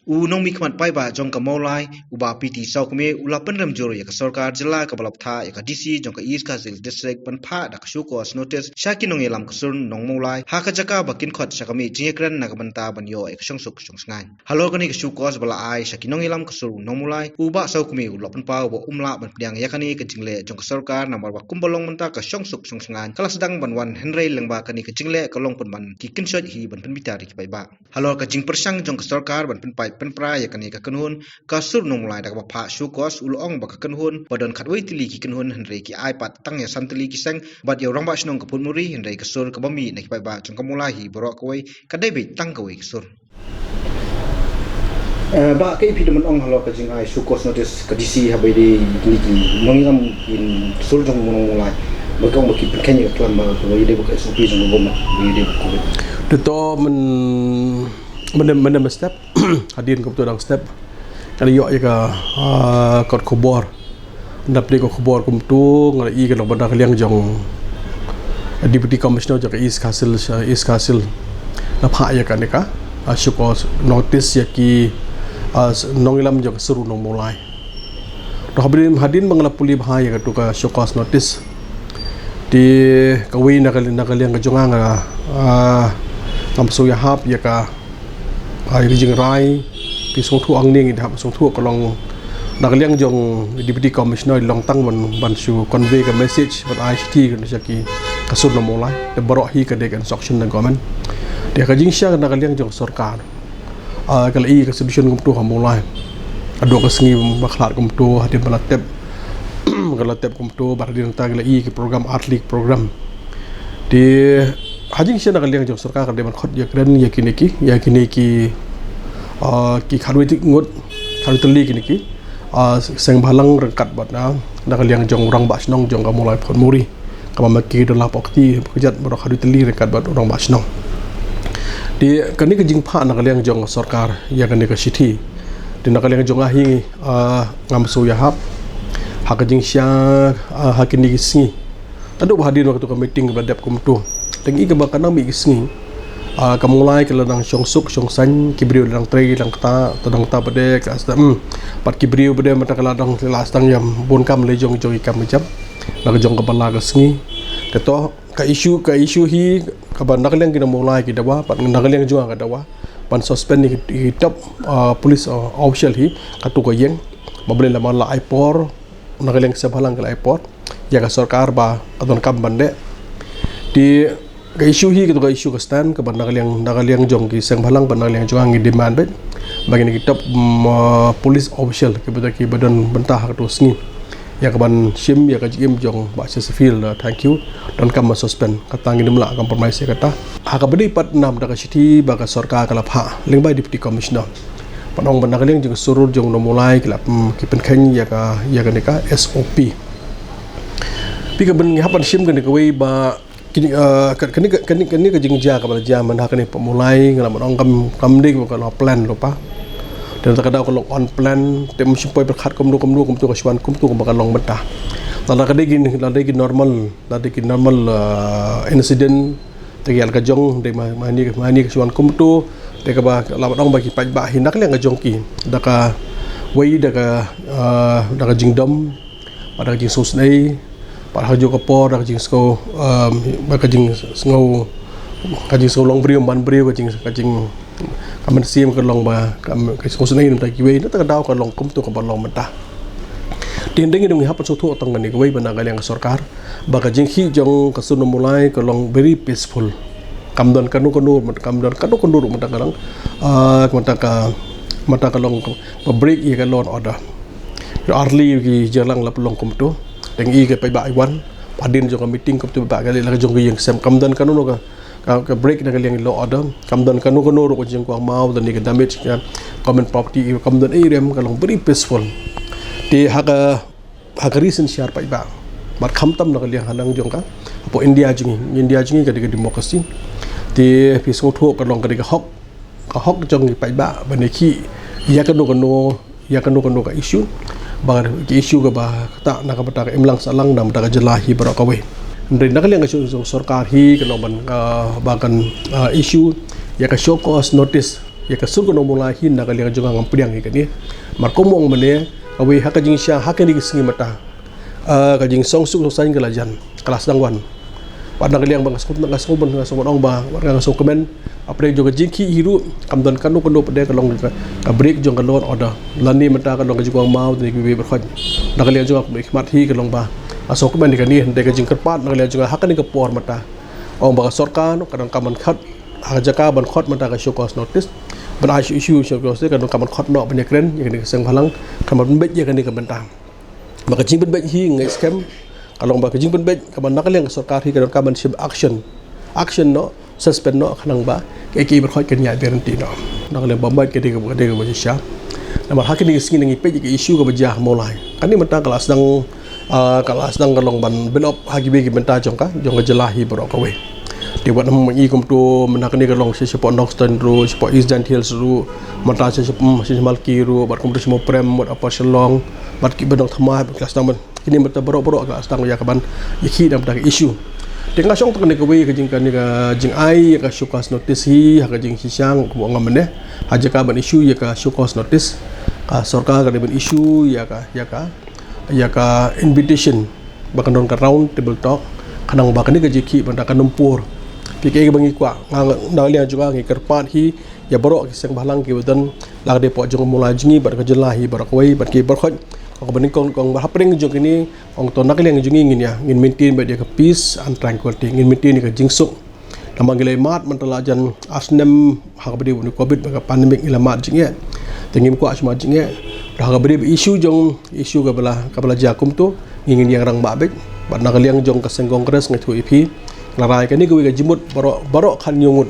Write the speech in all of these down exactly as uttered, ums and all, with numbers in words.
U nongmihkhmat paidbah jong ka Mawlai, u Bah P T Sawkmie, u la pynrem jur ïa ka sorkar jylla kaba la bthah ïa ka D C jong ka East Khasi Hills District ban phah da ka show cause notice sha ki nongïalam ka sur Nongmawlai ha ka jaka ba kin khot sha ka mih jingïakren na ka bynta ban ïoh ïa ka shongsuk shongsaiñ. Halor kane ka show cause ba la ai sha ki nongïalam ka sur Nongmawlai, u Bah Sawkmie u la pynpaw ba um lah ban pdiang ïa kane ka jingleh jong ka sorkar namar ba kumba long mynta ka shongsuk shongsaiñ ka la sdang ban wan, hynrei lyngba kane ka jingleh ka long pynban ki kynshoit hi ban pynbitar ïa ki paidbah. Halor ka jingpyrshang jong ka sorkar ban pynpait pynpra ïa kane ka kynhun ka sur Nongmawlai da kaba phah show cause, u la ong ba ka kynhun ba don khatwei tylli ki kynhun, hynrei ki ai pat tang ïa san tylli ki seng, bad ïa u rangbah shnong ka Photmuri, hynrei ka sur kaba mih na ki paidbah jong ka Mawlai hi baroh kawei ka dei beit tang kawei ka sur. Eh, Bah, kaei phi da ban ong halor ka jingai show cause notice ka D C haba ïadei kine ki nongïalam ki sur jong Nongmawlai? Ba ka ong ba ki pynkheiñ ïa ka klam ba, ba ïadei bad ka S O P jong ka government, ba ïadei bad COVID. Te to myn, myn, myn mynstep hadien kumto dang step, ka la ïoh ïa ka, ah, kot khubor. Nda pdeng ka khubor kumto nga la ïohi ka long ba na ka liang jong Deputy Commissioner jong ka East Khasi Hills, East Khasi Hills, la phah ïa kane ka, ah, show cause notice ïa ki, ah, nongïalam jong ka sur Nongmawlai. Te hadien, hadien ba nga la pule bha ïa kato ka show cause notice, te kawei na ka, na ka liang ka jong nga, ah, ngam sngew ïahap ïa ka, ah, ïa ka jingrai. Phi sngewthuh hangne ngi hap sngewthuh ka long na ka liang jong Deputy Commissioner i long tang ban, ban shu convey ka message, ban ai shithi ka sha ki ka sur Nongmawlai. Te baroh hi ka dei ka instruction na government. Te ka jingshah na ka liang jong sorkar, ah, ka la ïohi ka situation kumto ha Mawlai. Haduh ka sngi ba khlad kumto, hadien ba la tep, ka la tep kumto, bad hadien ta ka la ïohi ka program, Earthly program. Te ha jingshah na ka liang jong sorkar ka dei ban khot ïakren ïa kine ki, ïa kine ki, ah, ki khatwei tylli ngut, khatwei tylli kine ki, ah, seng bhalang ryngkat bad na, na ka liang jong u rangbah shnong jong ka Mawlai Photmuri, kaba ma ki don la pok ti kjat baroh khatwei tylli ryngkat bad u rangbah shnong. Te kane ka jingphah na ka liang jong sorkar ïa kane ka shithi, te na ka liang jong nga hi, ah, ngam sngew ïahap ha ka jingshah, ah, ha kine ki sngi. Haduh ba hadien ba kato ka meeting kaba la dep kumto, te ngi ïohi kaba ka nang mih ki sngi, ah, ka Mawlai ka la dang shongsuk shongsaiñ, ki briew la dang trei la dang kata, la dang kata pat de ka sdang, hmm, pat ki briew pat de mynta ka la dang la sdang ïa bun kam la jong jong ki kam jam na ka jong kaba la ka sngi. Te to ka issue, ka issue hi kaba na ka liang ki na Mawlai ki dawa, pat na ka liang jong nga ka dawa ban suspend ïa ki, ki top, ah, police, ah, official hi, kato ka ïeng, ba balei la man la ai por, na ka liang seng bhalang ka la ai por ïa ka sorkar ba ka donkam ban leh. Te ka issue hi, kato ka issue ka stand kaba na ka liang, na ka liang jong ki seng bhalang bad na ka liang jong nga ngi demand beit ba kine ki top, mm, ah, police official kiba, kiba don bynta ha kato sngi ïa kaban shim ïa ka jingim jong Bah Chesterfield, ah, Thangkhiew, donkam ban suspend. Kata ngim lah compromise ïa kata. Ha kaba dei pat namar ka shithi ba ka sorkar ka la phah lyngba Deputy Commissioner, ban ong ba na ka liang jong ka sur jong Nongmawlai ki la, mm, ki pynkheiñ ïa ka, ïa kane ka S O P. Phi, ka ban ngi hap ban shim kane kawei ba kine, ah, ka, kane ka, kane, kane ka jingjia kaba la jia mynta ha kane Mawlai, nga la ban ong kam, kam dei ba ka la plan lypa. Te na kata ka daw ka long unplanned, te ym shym poi pyrkhat kumno kumno kumto ka shu wan kumto kumba ka long mynta. Lada ka dei ki, lada dei ki normal, lada dei ki normal, ah, incident, te ka ïa la ka jong, te ma, ma ni, ma ni ka shu wan kumto, te kaba la ban ong ba ki paidbah hi na ka liang ka jong ki, da kawei da ka, ah, da ka jingdom, bad da ka jingsngewsynei, bad ha kajuh ka por da ka jingsngew, um, bad ka jingsngew, ka jingsngew long briew man briew, ka jing, ka jing, ka mynsiem ka long ba ka, ka sngewsynei na bynta kiwei, na kata ka daw ka long kumto kaba long mynta. Te hynrei ngi dang hap ban sngewthuh tang kane kawei ba na ka liang ka sorkar, ba ka jingkhih jong ka sur Nongmawlai ka long very peaceful. Kam don kano kano, kam don kano kano ruh mynta ka long, ah, mynta ka, mynta ka long ba break ïa ka law and order. Ïa, early ki jingïalang la pynlong kumto. Te ngi ïohi ka paidbah i wan, hadien jong ka meeting kumto ba ka leh la ka jong ka ïing sem, kam don kano kano ka, ka, ka break na ka liang law order. Kam don kano kano ruh ka jingkwah maw, don ïa ka damage ka government property, kam don ei ruh, ka long very peaceful. Te ha ka, ha ka ri synshar paidbah, bad khamtam na ka liang hangne jong ka, hapoh India jong ngi, India jong ngi ka dei ka democracy. Te phi sngewthuh ka long ka dei ka hok, ka hok jong ki paidbah ban ïakhih ïa kano kano, ïa kano kano ka issue, ba ka issue kaba ktah na ka bynta ka imlang sahlang na ka bynta ka jylla hi baroh kawei. Hynrei na ka liang ka shu-, shu-, sorkar hi ka long ban, ah, ba kan, ah, issue ïa ka show cause notice Ïa ka sur ka Nongmulai hi na ka liang jong nga ngam pdiang ïa kane. Mar kumno mynne, kawei ha ka jingshisha ha kane ka sngi mynta, ah, ka jingsngewsuk sngewsaiñ ka la jan, ka la sdang wan. Bad na ka liang ba nga sngewbha, nga sngewbha, nga sngewbha ong ba, bad nga sngewkmen, hapdeng jong ka jingkhih hi ruh kam don kano kano pat de ka long ka, ka break jong ka law and order. Lane mynta ka long ka jingkwah maw, te ne kiwei bad khot. Na ka liang jong nga kum i khmat hi ka long ba, nga sngewkmen ïa kane, hynrei ka jingkyrpad na ka liang jong nga ha kane ka por mynta, ong ba ka sorkar ka donkam ban khot, ha ka jaka ban khot mynta ka show cause notice, ban ai issue show cause notice, ka donkam ban khot noh ban ïakren ïa kane ka seng bhalang, khnang ban pynbeit ïa kane ka bynta. Ba ka jingpynbeit hi nga ngeit skhem ka long ba ka jingpynbeit kaba na ka liang ka sorkar hi ka donkam ban shim action, action noh, suspend noh, khnang ba kiei kiei baroh kan ïa guarantee noh. Na ka liang ba mait ka dei ka, ka dei kaba shisha. Namar ha kine ki sngi ngi peit ïa ka issue kaba jia ha Mawlai. Kane mynta ka la sdang, ah, ka la sdang ka long ban build up ha kiwei ki bynta jong ka, jong ka jylla hi baroh kawei. Te wat nang ïa kumto, mynta kane ka long sha, shapoh Nongstoiñ ruh, shapoh East Jaintia Hills ruh, mynta sha, sha, hmm, sha Malki ruh, bad kumto sha Mawprem, bad Upper Shillong, bad ki ba Nongthymmai, bad ka la sdang ban, kine mynta baroh baroh ka la sdang ïa ka ban ïakhih da ka issue. Te nga shong tang kane kawei ka jing, kane ka jingai ïa ka show cause notice hi ha ka jingshisha, kumba nga ong mynne, ha jaka ban issue ïa ka show cause notice, ka sorkar ka dei ban issue ïa ka, ïa ka, ïa ka invitation ba kan don ka round table talk, khnang ba kane ka jingkhih ban da ka numpur. Phi, kaei kaba ngi kwah, nga, na ka liang jong nga ngi kyrpad hi ïa baroh ki seng bhalang kiba don la ka dei hapoh jong ka Mawlai jong ngi bad ka jylla hi baroh kawei, bad ki baroh, kong kaba nyngkong, kong ba hapdeng jong kine, ong to na ka liang jong ngi ngin ïa, ngin maintain beit ïa ka peace and tranquility, ngin maintain ïa ka jingsuk. Namar ngi la mad mynta la jan ar snem ha kaba dei une u covid, ba ka pandemic ngi la mad jingeh. Te ngim kwah shuh mad jingeh. Te ha kaba dei ba issue jong, issue kaba la, kaba la jia kumto, ngi ngin ïeng rangbah beit. Bad na ka liang jong ka seng Congress nga ïathuh ïa phi, la rai kane kawei ka jingmut baroh, baroh kham hynñiew ngut.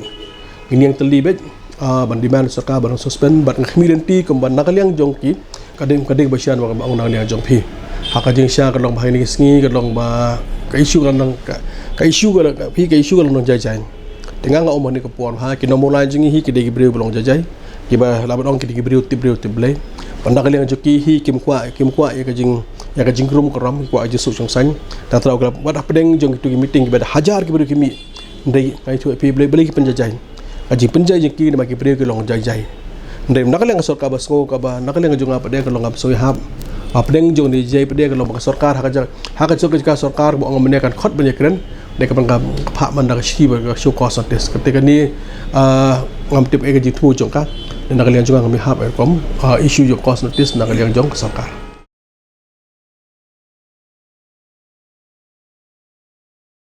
Ngin ïeng tylli beit, ah, ban demand sorkar ban suspend, bad nga khmih lynti kumba na ka liang jong ki, ka dei, ka dei ba shisha ba nga ong na ka liang jong phi. Ha ka jingshisha ka long ba ha kine ki sngi ka long ba ka issue ka long, ka, ka issue ka long, ka, phi, ka issue ka long jai jai. Te nga nga ong ba ha kane ka por ha ki Nongmawlai jong ngi hi ki dei ki briew ba long jai jai. Kiba lah ban ong ki dei ki briew tip briew tip Blei. Bad na ka liang jong ki hi kim kwah, kim kwah ïa ka jing, ïa ka jingkrum kram, ki kwah jingsuk jingsaiñ. Te tang ka la wat hapdeng jong kitu ki meeting kiba da hajar ki briew ki mih. Hynrei nga ïathuh ïa phi, balei, balei ki pynjai jai. Ka jingpynjai jong ki namar ki briew ki long jai jai. Hynrei na ka liang ka sorkar ba sngew, kaba na ka liang jong nga pat de ka long kaba sngew ïahap. Hapdeng jong ki jai pat de ka long ba ka sorkar ha ka ja-, ha ka sorkar, ka sorkar ba ong mynne kan khot ban ïakren, dei ka ban ka phah man da ka shithi ba ka show cause notice. Kata kane, ah, ngam tip ei ka jingthmu jong ka. Na ka liang jong nga ngam ïahap ei rukom, ah, issue jong cause notice na ka liang jong ka sorkar.